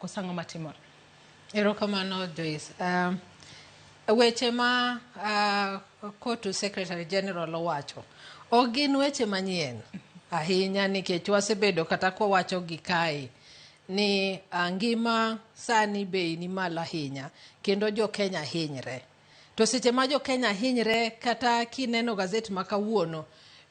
Koso ang'o matimore? Erokamano, Joyce. Weche ma COTU Secretary General owacho ok gin weche manyien ahinya, nikech wasebedo kata kwawacho gi kae ni ngima sani bei ni malo ahinya kendo jo Kenya hinyre. To seche ma jo Kenya hinyre, kata kineno gazet ma kawuono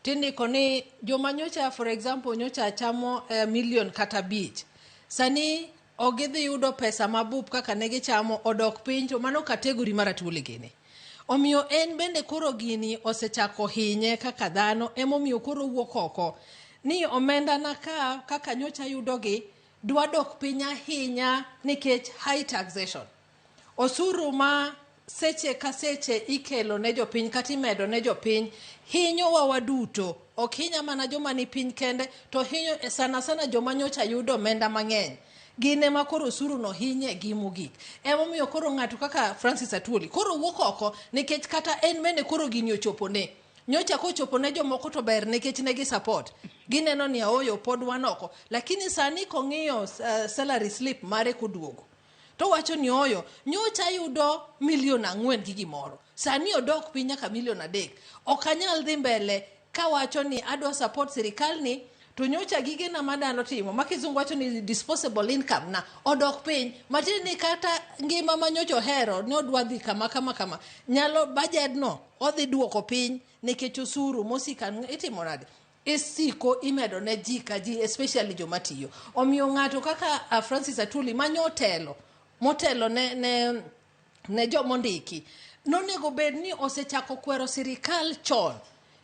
tindiko ni joma nyocha, for example, nyocha chamo milion kata 5, sani ok gidhi yudo pesa mabup kaka ne gichamo, odok piny. To mano category mar Atwoli gini. Omiyo en bende koro gini osechako hinye kaka dhano, emomiyo koro wuok oko ni omenda na ka kaka nyocha yudogi dwa dok piny ahinya nikech high taxation. Osuru ma seche ka seche ikelo ne jopiny kata imedo ne jopiny hinyowa waduto. Ok hinya mana joma ni piny kende, to hinyo sana sana joma nyocha yudo omenda mang'eny. Gin ema koro osuru no hinye gi mogik. Emomiyo koro ng'ato kaka Francis Atwoli koro wuok oko, nikech kata en bende koro gini ochopone. Nyocha kochopo ne jomoko to ber nikech ne gi support. Gineno ni ooyo, pod wan oko. Lakini sani kong'iyo salary slip mare koduogo, to wacho ni oyo, nyocha yudo milion 4 gi gimoro, sani odok piny nyaka milion 3. Ok anyal dhi mbele kawacho ni adwa support sirikal ni to nyocha gigena madano timo ma kizungu wacho ni disposable income na odok piny, matiende ni kata ngima ma nyocha ohero ni odwa dhi kama kama kama nyalo budget no odhi duoko piny nikech osuru mosika itimo nade, isiko imedo ne ji ka ji, especially joma tiyo. Omiyo ng'ato kaka Francis Atwoli manyo otelo motelo ne jomondiki nonego bed ni osechako kwero sirikal chon.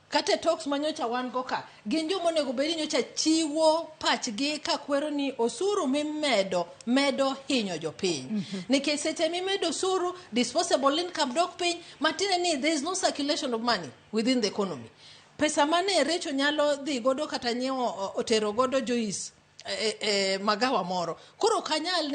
Kata e talks manyocha wan go ka, gin joma onego bed ni nyocha chiwo pachgi ka kwero ni osuru mimedo medo hinyo jopiny, nikech seche mimedo osuru, disposable income dok piny, matiende ni there is no circulation of money within the economy. Pesa mane Recho nyalo dhi godo kata nyiewo otero godo Joyce e magawa moro koro ok anyal.